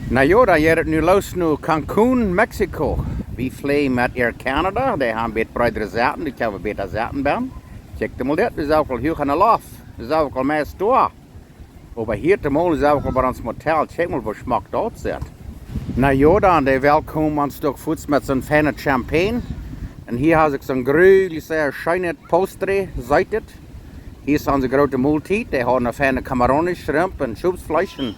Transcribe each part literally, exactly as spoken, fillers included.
Na jo, dan jeit et nu loos no Cancun, Mexiko. Wie fleajen met Air Canada, dee haben bät breedre Sitten, dee kjennen bäta sitten benn. Kjikj mol dit, wie sent aul huach enne Loft, wie sent aul meist doa. Oba hia to mol sent wie aul bie ons Motel, kjikj mol woo schmock daut sitt. Na jo, dan, dee welkomen ons doch fuaz met soon feinen Champagne. Un hia hab ekj soon grulich sea scheenet Postre, seet et. Hia es onse groote Moltiet, dee hauden feine Camarones, Shrimp un Schopsfleesch un,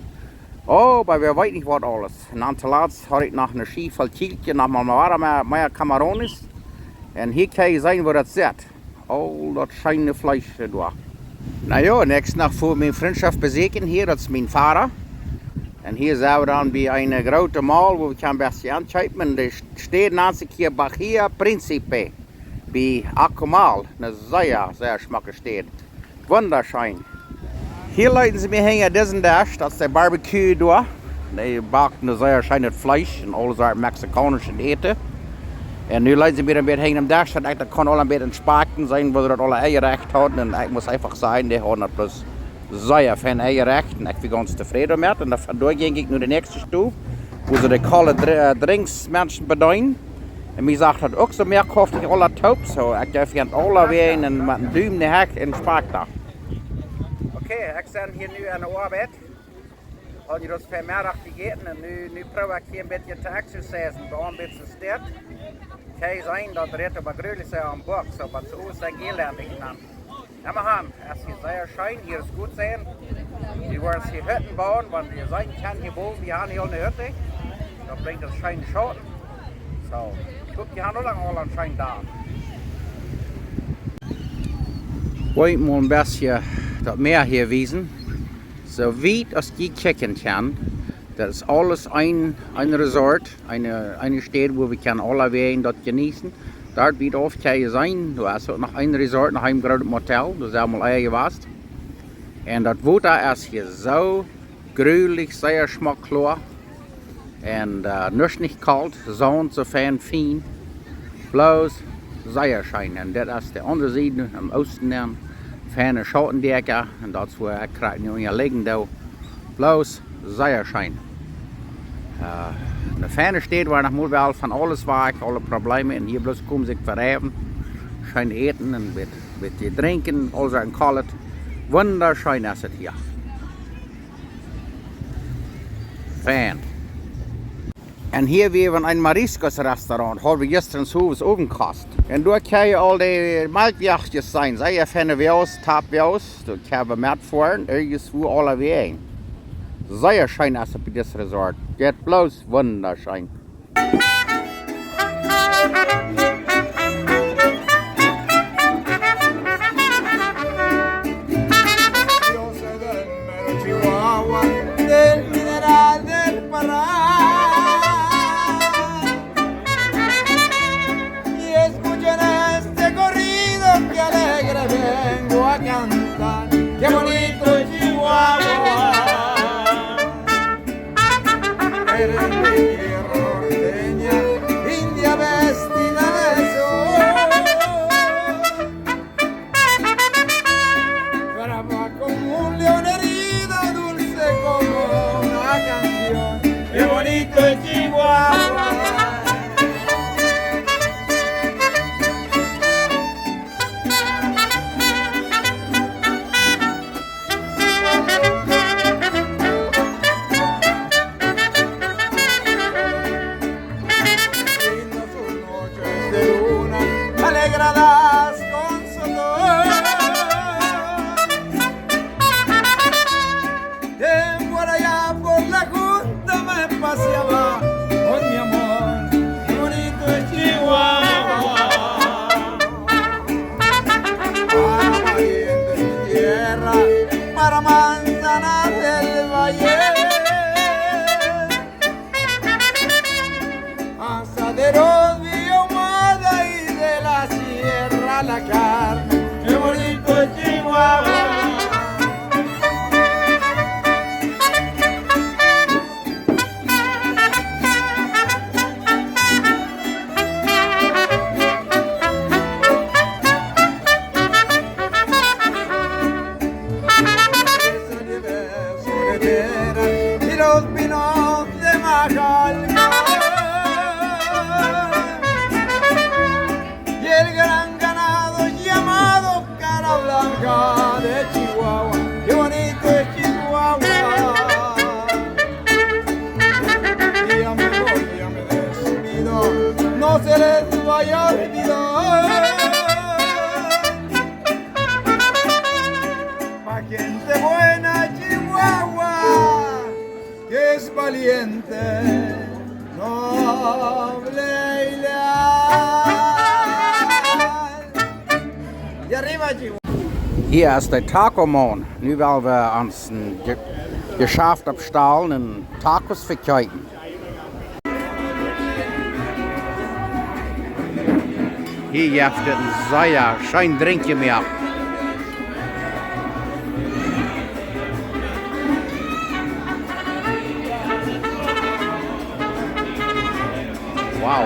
oh, oba wie weeten nich waut aules. Un dan toolatst haud ekj noch ne Schiew voll Kjielkje, noch mol mea, mea, mea Camarones. Un hia kjenn jie seenen woo daut sitt. Aul daut scheene Fleesch doa. Na jo, näakjsten Dach fua ekj miene Frintschoft besieekjen hia, daut es mien Voda. Un hia sent wie dan bie eene groote mall, wua wie kjennen bät aunkjeepen. Un dee Städ nant sikj hia Bahia Príncipe. Bie Akumal, ne sea, sea schmocke Städ. Wundascheen. Hia leeten see mie hinja disen Desch, daut es de Barbecue doa. Dee backt een sea scheenet Fleesch un aule Sorten mexikaunischen Äten. Un nu leeten see mie een bät hinja dän Desch, daut ekj daut kaun aul een bät enspakjen, seenen woo see daut aula enjerecht hauden. Un ekj mott eefach sajen, dee hauden daut bloos sea fein enjerecht. Un ekj wia gaunz tofräd doamet. Un dan von doa jinkj ekj no de näakjste Stow, wua see de kolle Dr-, äh, Drinks Menschen bedeenen. Un mie sach daut uk soo, mea koft ekj aula toop, soo ekj jeef an aula wäa een met een Dumen de Hecht un spakjt daut. Okay, ekj sie hia nu aun de Oabeit. Haud jie daut Vemeddach jejäten un nu, nu proow ekj hia een bät to exercisen, doa een bät to städen. Kjenn jie seenen, daut rät oba grulich sea aum Buak, soo waut soo aus een Elend ekj dan. Emma han, et es sea scheen, hia es goot sennen. Wie woaren hia Hütten buen, wan wie sennen kjennen hia bowen, wie haben hia eene Hütt. Daut brinjt ons scheen Schauten. Soo, ekj hop, jie haben uk lang aul een scheenen Dach. Woa ekj mol een bät daut Mäa hia wiesen. Soo wiet aus jie kjikjen kjennen, daut es aules een, een Resort, eene, eene Städ, wua wie kjennen aula wäa daut jeneeten. Doa bie de Aufkjei sennen, doa es uk noch een Resort, noch een grootet Motel, doa sent wie mol ea jewast. Un daut Wota es hia soo grulich, sea schmock kloa. Un, äh, nuscht nich kolt, Saunt soo fein fien. Bloos sea scheen. Un dit es de aundre Sied, em Oosten dan. Feine Schautendäakja. Un daut es wua ekj krakjt nu unja liggen doo. Bloos sea scheen. Äh, eene feine Städ, wua noch mol well von aules wajch, aule Probleemen. Un hia bloos komen sikj vereewen. Scheen äten un bät, bät drinkjen, aul soo een kolet. Wundascheen es et hia. Fein. Un hia wia wie een Mariscos-Restaurant, haud wie jistren soo waut Owentkost. Un doa kjenn jie aul de Malkjwachtjes seenen, sea feine Wiews, Tapwiews, doa kjenn wie metfoaren, irjentwua aula wäa een. Sea scheen es et bie dit Resort. Jeit bloos wundascheen. Yo soy del mero Chihuahua, del mineral del Parral. Y escuchen este corrido que alegre vengo a cantar. Qué bonito es Chihuahua. Eres mi tierra norteña, india vestida de sol. Brava como un león herido, dulce como una canción. Qué bonito es Chihuahua. Se les vaya a olvidar. Pa' gente buena, Chihuahua, que es valiente, noble y leal. Y arriba, Chihuahua. Hia es de Taco Maun. Nu well wie ons een Je-, Jeschaft oppstalen un Tacos vekjeepen. Hia jeft et een sea scheen Drinkj mea. Wow.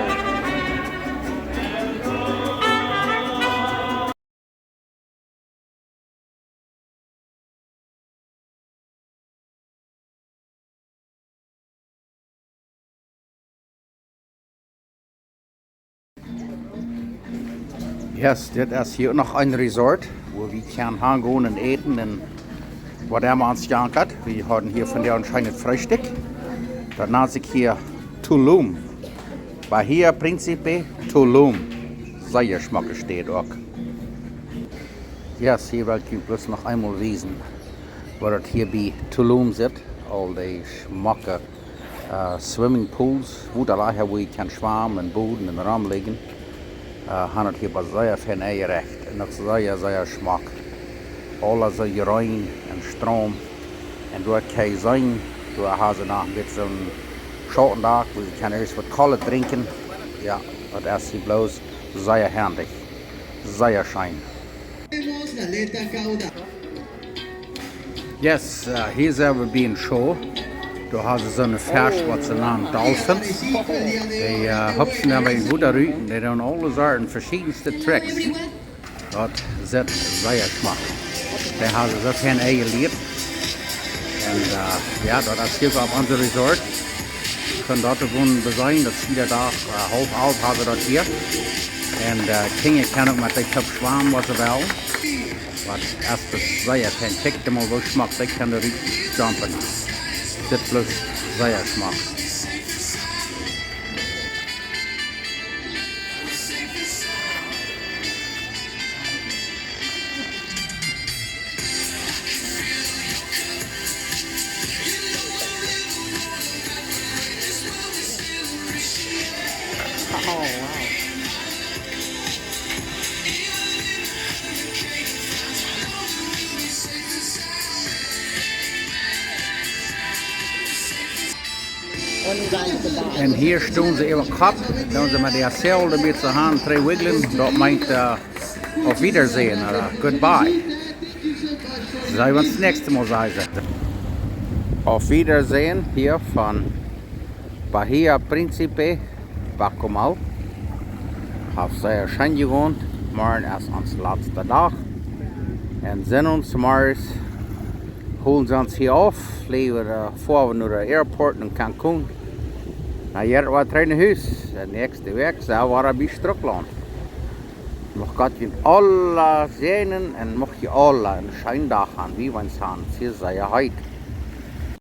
Yes, dit es hia noch een Resort, wua wie kjennen hangonen un äten un waut emma ons jankat. Wie hauden hia vondoag een scheenet Freestikj. Daut nant sikj hia Tulum. Bahia Principe Tulum. Sea schmocke Staut uk. Yes, hia well ekj junt bloos noch eemol wiesen, woo daut hia bie Tulum sitt. Aul dee schmocke, äh, Swimmingpools, Wotalajen, wua jie kjennen schwamen un boden un romligjen. Äh, han daut hia oba sea fein enjerecht un uk sea, sea schmock. Aules soo jrein un straup. Un doa kjenn jie seenen, doa haben see noch een bät soon Schautendak, wua jie kjennen ieescht waut Kolt drinkjen. Jo, daut es hia bloos sea herrlich. Sea scheen. Yes, äh, hia sent wie bie een Show. Doa haben see soone Fesch, waut see nanen Dolphins. Dee, äh, hupsen dan bie een Wota rut un dee doonen aule Sorten veschiedenste Tricks. Daut sitt sea schmock. Dee haben see soo fein enjelieet. Un, äh, jo, daut es hia opp onse Resort. Kjennen daut uk beseenen, daut es jieda Dach, äh, haulf alf haben see daut hia. Un, äh, Kjinja kjennen uk met dee toop schwamen, waut see wellen. Waut es daut sea fein. Kjikj mol, woo schmock dee kjennen rutjumpen. Sitt bloos sea schmock. Oh, wow. Un hia stonen see äwa Kopp, doonen see met de Seil een bät soo han, dree wigglen, daut meent, äh, auf Wiedersehen, ooda goodbye. Seenen wie ons näakjste Mol, sajen see. Auf Wiedersehen, hia von Bahia Principe, Bacumal. Haft sea scheen jegonen. Morjen es ons latsta Dach. Un seenen ons morjes, holen see ons hia auf, fleajen, äh, foaren no de Airport en Cancun. Na, hia woa wie trigj no Hus. De näakjste Wäakj sent wie wada bie Strucklaunt. Mucht Gott junt aula säajnen un mucht jie aula een scheenen Dach han, woo wie ons han. Sea, sea heet.